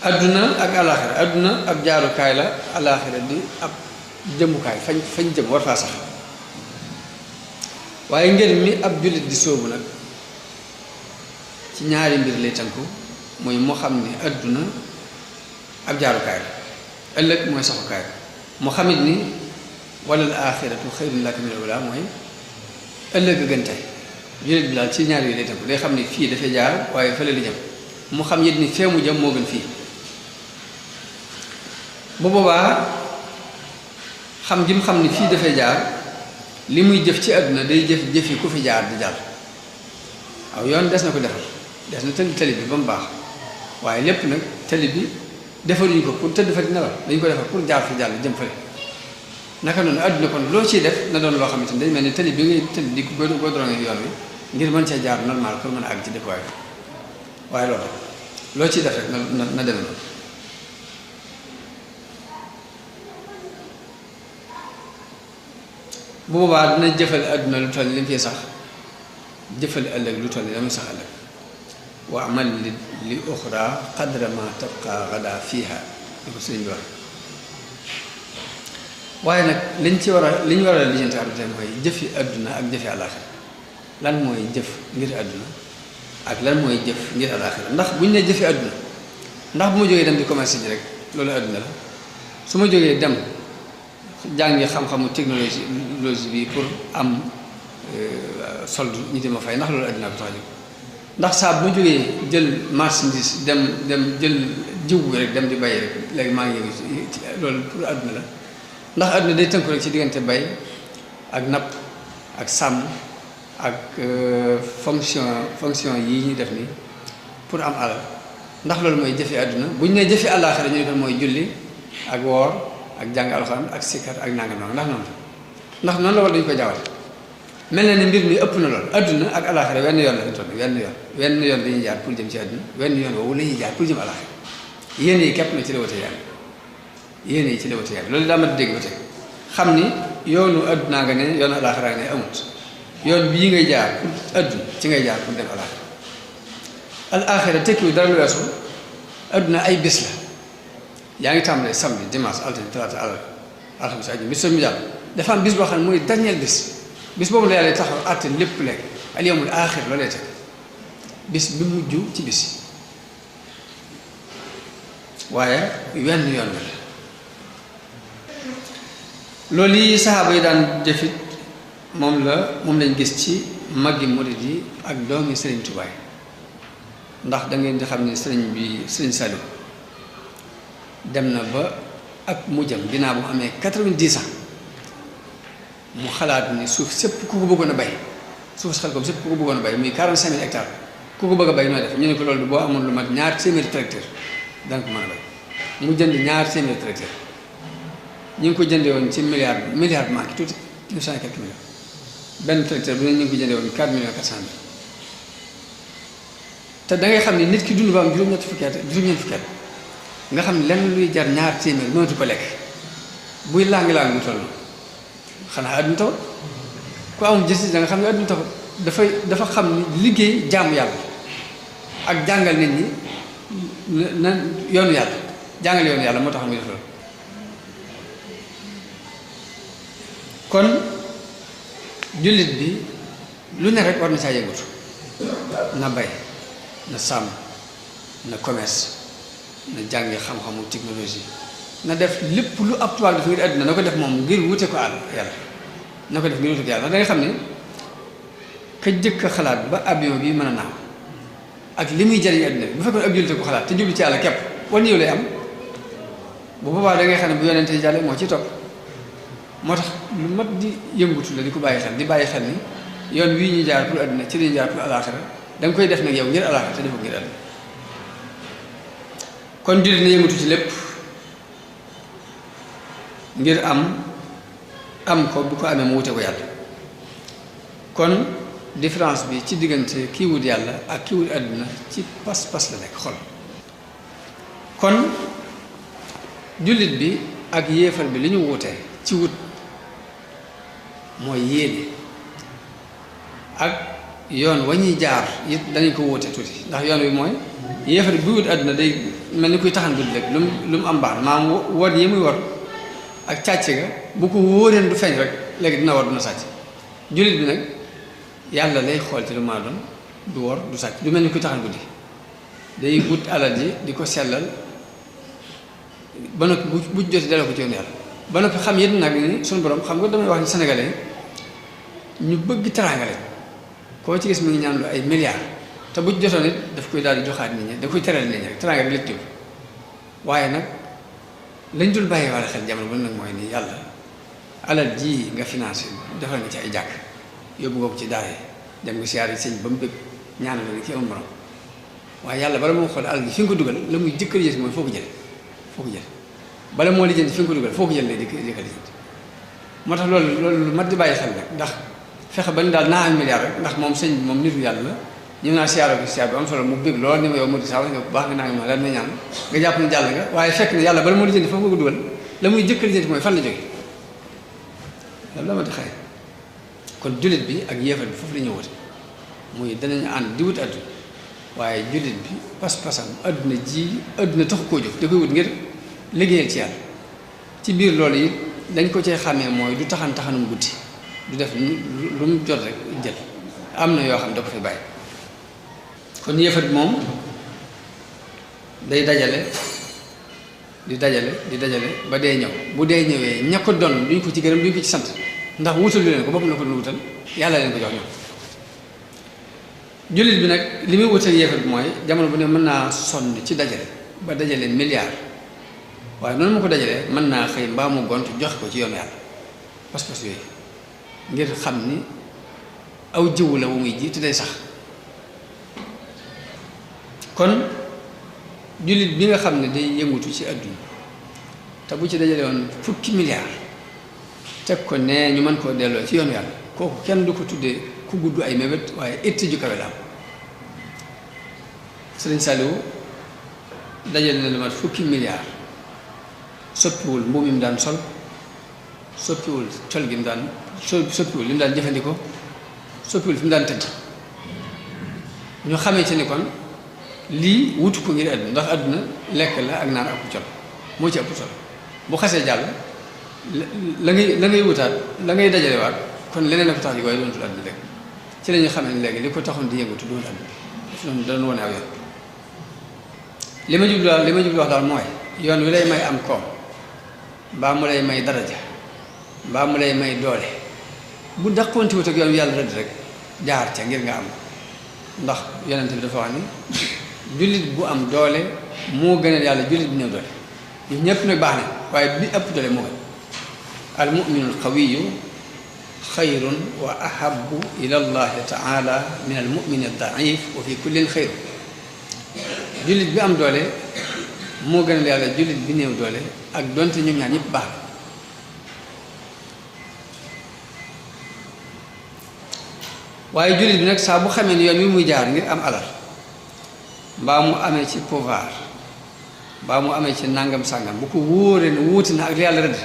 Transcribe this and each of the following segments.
adduna ak alaaxira adduna ab jaarukaay la alaaxira di ab jëmukaay fañ jëm war faa sax waaye ngir mi ab jullit di sóobu nag ci ñaari mbir lay tënku muy mu xam ni adduna ab jaarukaay la ëllëg mooy saxukaay mu xamit ni walal aaxiratu xayrun laka minal uulaa mooy ëllëg gën tey jullit bi daal ci ñaar yi lay tënku day xam ni fii dafay jaar waaye fële li jëm mu xam it ni fee mu jëm moo gën fii bu boobaa xam gi mu xam ni fii dafay jaar li muy jëf ci àdduna day jëfi ku fi jaar di jàll aw yoon des na ko defar des na tali bi ba mu baax waaye lépp nag tali bi defaruñu ko pour tëdd fa di nelaw dañu ko defar pour jaar fi jàll jëm fële naka noonu àdduna kon loo ciy def na doon loo xamante ni day mel ni tali bi ngay tëdd di godrone yoon wi ngir mën cee jaar normal pour mën a àgg ci dëkkuwaay bi waaye loolu loo ciy def rek na deme noonu bu boobaa dina jëfal àdduna lu toll li mu fi sax jëfal ëllëg lu toll li muy sax ëllëg wa amal li uxra qadra ma tabqa gada fiiha li ko sëriñ bi wax waaye nag li ñu war a lijjanti àdduna mooy jëfi àdduna ak jëfi àllaaxira lan mooy jëf ngir àdduna ak lan mooy jëf ngir àllaaxira ndax bu ñu nee jëfi àdduna ndax bu ma jógee dem di commerce ji rek loolu àdduna la su ma jógee dem jàngi xam-xamu technologie bi pour am solde ñu di ma fay ndax loolu àdduna ko tax a jóg ndax saa bu ma jógee jël marchandise dem jël jiw bi rek dem di bay rek léegi maa ngi loolu pour àdduna la ndax àdduna day tënku rek ci diggante bay ak napp ak sàmm ak fonction yi ñuy def ni pour am alal ndax loolu mooy jëfi àdduna bu ñu nee jëfi àllaaxira ñu ne kon mooy julli ak woor ak jàng alxuraan ak sikkar ak nangam ndax noonu la wala dañu ko jaawale mel na ni mbir mi ëpp na lool àdduna ak àllaaxira wenn yoon la fi toll wenn yoon dañuy jaar pour jëm ci àdduna wenn yoon woowu la ñuy jaar pour jëm àllaaxira yéen yi képp na ci la wate yàlla yéen yi ci la wate yàlla loolu daa mat dégg ba tey xam ni yoonu àdduna nga ne yoonu àllaaxira nga ne amut yoon bii ngay jaar pour àdduna ci ngay jaar pour dem àllaaxira àllaaxira tekkiwu dara lu weesu àdduna ay bés la yaa ngi tàmbalee samedi dimanche altine talaata alxames àjjuma bis mu jàll dafa am bis boo xam ne mooy dernier bis boobu la yàlla taxaw àtte lépp lekk al yawmul aaxir loolee teg bis bi mujj ci bis waaye wenn yoon la loolu yi saxaaba yi daan jëfit moom lañ gis ci maggi murid yi ak doomi Sëriñ Tuubaa ndax da ngeen di xam ne Sëriñ Saliou dem na ba ak mujjam dinaa bu mu amee 90 ans mu xalaat ni suuf sépp ku ko bëggoon a bay suuf si xel ko sépp ku ko bëggoon a bay muy 45 000 hectares ku ko bëgg a bay nooy def ñu ne ko loolu boo amoon lu mat 200 tracteurs danga ko mën a bay mu jënd 200 tracteurs ñu ngi ko jëndee woon ci milliard manqué tuuti 900 et quelques millions benn tracteur bu ne ñu ngi ko jëndee woon 4 millions 400 mille te da ngay xam ne nit ki dund ba am juróom-ñetti fukki at nga xam ne lenn luy jar 200 mënatu ko lekk buy lang-lang lu toll xanaa àdduna taxut ku amul gis da nga xam ne àdduna taxut dafa xam ni liggéey jaamu yàlla ak jàngal nit ñi na yoonu yàlla jàngal yoonu yàlla moo tax muy def loolu kon jullit bi lu ne rek war na saa yëngatu na bay na sàmm na commerce na jàngi xam-xamu technologie na def lépp lu ab tubaab def ngir àdduna na ko def moom ngir wute ko àll yàlla na ko def ngir wute ko yàlla ndax da nga xam ne ka jëkk a xalaat ba avion bi mën a naaw ak li muy jëriñ àdduna bi bu fekkoon ab jullit ko xalaat te jublu ci yàlla képp wan yow lay am bu boobaa da ngay xam ne bu yonente yi jàlle moo ci topp moo tax lu mat di yëngutu la di ko bàyyi xel ni yoon wii ñuy jaar pour àdduna ci lañu jaar pour alaaxira da nga koy def nag yow ngir alaaxira te defu ngir àdduna kon jullit na yëngutu ci lépp ngir am ko bu ko amee mu wute ko yàlla kon différence bi ci diggante kii wut yàlla ak kii wut àdduna ci pas-pas la nekk xol kon jullit bi ak yéefar bi li ñu wutee ci wut mooy yéene ak yoon wa ñuy jaar it danañ ko wóote tuuti ndax yoon wi mooy yéefar bi wut àdduna day mel ni kuy taxan guddi rek lu mu am baax maam wor yi muy wor ak càcc ga bu ko wóoreen du feeñ rek léegi dina war dina sàcc. jullit bi nag yàlla lay xool ci lu ma doon du wor du sàcc du mel ni kuy taxan guddi day wut alal ji di ko sellal ba noppi bu jotee delloo ko ci yoon yàlla ba noppi xam yéen nag ni suñu borom xam nga damay wax ni sénégalais ñu bëgg teraanga lañ koo ci gis mu ngi ñaan lu ay milliards te bu jotoon it daf koy daal di joxaat nit ñi da koy teral nit ñi rek teraanga bi la jóg waaye nag lañ dul bàyyi wala xel jamono bu nag mooy ni yàlla alal ji nga financé defal nga ci ay jàkk yóbbu nga ko ci daara dem nga siyaare sëñ ba mu bëgg ñaanal la ki am borom waaye yàlla bala moo xool alal gi fi nga ko dugal la muy jëkkër yées mooy foo ko jële bala moo lijjanti fi nga ko dugal foo ko jël lay jëkkër lijjanti moo tax loolu lu mat di bàyyi xel nag ndax fexe ba ni daal naa am milliard rek ndax moom sëñ bi moom nitu yàlla la ñu naa siyaare ko siyaare bi am solo mu bëgg lool ni ma yow mu di saa nga bu baax nga naa ngi ma lan ma ñaan nga jàpp ne jàll nga waaye fekk ne yàlla bala moo lijjanti foofu nga ko dugal la muy jëkkër lijjanti mooy fan la jóge loolu la ma di xëy kon jullit bi ak yéefar bi foofu la ñu wute muy danañu ànd di wut àdduna waaye jullit bi pas-pasam àdduna ji àdduna taxu koo jóg da koy wut ngir liggéeyal ci yàlla ci biir loolu yi dañ ko cee xàmmee mooy du taxanum guddi du def lu mu jot rek jël am na yoo xam da ko fi bàyyi kon yéefar bi moom day dajale di dajale ba dee ñëw bu dee ñëwee ña ko doon duñ ko ci gërëm duñ ko ci sant ndax wutal lu leen ko boppam la ko doon wutal yàlla leen ko jox ñoom jullit bi nag li muy wutal yéefar bi mooy jamono bu ne mën naa sonn ci dajale ba dajale milliard waaye noonu ma ko dajalee mën naa xëy mbaa mu gont joxe ko ci yoon yàlla pas-pas yooyu ngir xam ni aw jiwu la wu muy ji te day sax kon jullit bi nga xam ne day yëngutu ci àdduna te bu ci dajale woon fukki milliard teg ko ne ñu mën koo delloo ci yoon yàlla kooku kenn du ko tuddee ku gudd ay mébét waaye itti ju kawe la am Sëriñ Saliou dajale na lu mat fukki milliard soppiwul mbubb mi mu daan sol soppiwul col gi mu daan soppiwul li mu daan jëfandikoo soppiwul fi mu daan tëdd ñu xamee ci ni kon lii wutu ko ngir àdduna ndax àdduna lekk la ak naan ak col moo ci ëpp solo bu xasee jàll la ngay wutaat la ngay dajalewaat kon leneen la ko tax yi waaye doonatul àdduna rek ci la ñu xamee ne léegi li ko taxoon di yëngatu doon àdduna daf doon dana wone aw yoon li ma jublu wax daal mooy yoon wi lay may am koom mbaa mu lay may daraja mbaa mu lay may doole bu daqoonti wut ak yoon yàlla rëdd rek jaar ca ngir nga am ndax yonent bi dafa wax ni jullit bu am doole moo gënal yàlla jullit bu néew doole ñun ñëpp nag baax na waaye bi ëpp doole moo gën al muminul qawiyu xayrun wa ahabu ila allahi taala min al mumini daif wa fi kullin xayru jullit bi am doole moo gënal yàlla jullit bi néew doole ak donte ñoom ñaar ñëpp baax na waaye jullit bi nag saa bu xamee ni yoon wi muy jaar ngir am alal mbaa mu amee ci pouvoir mbaa mu amee ci nangam sàngam bu ko wóoree ne wuuti na ak li yàlla rëdd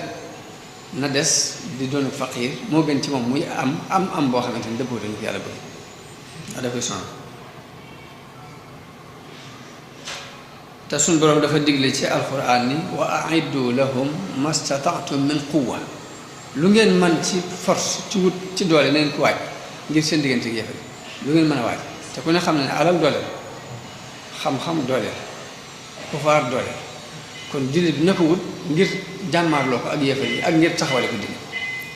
na des di doon faqiir moo gën ci moom muy am boo xamante ni dëppoo dañu ko yàlla bëgg da koy sonn te suñ boroom dafa digle ci alquran ni wa aiddu lahum mastata'tum min quwwa lu ngeen man ci force ci wut ci doole na ngeen ko waaj ngir seen diggante ak yéefar lu ngeen mën a waaj te ku ne xam ne alal doole la xam-xam doole la pouvoir doole la kon jullit bi na ko wut ngir jàmmaarloo ko ak yéefar yi ak ngir taxawale ko dina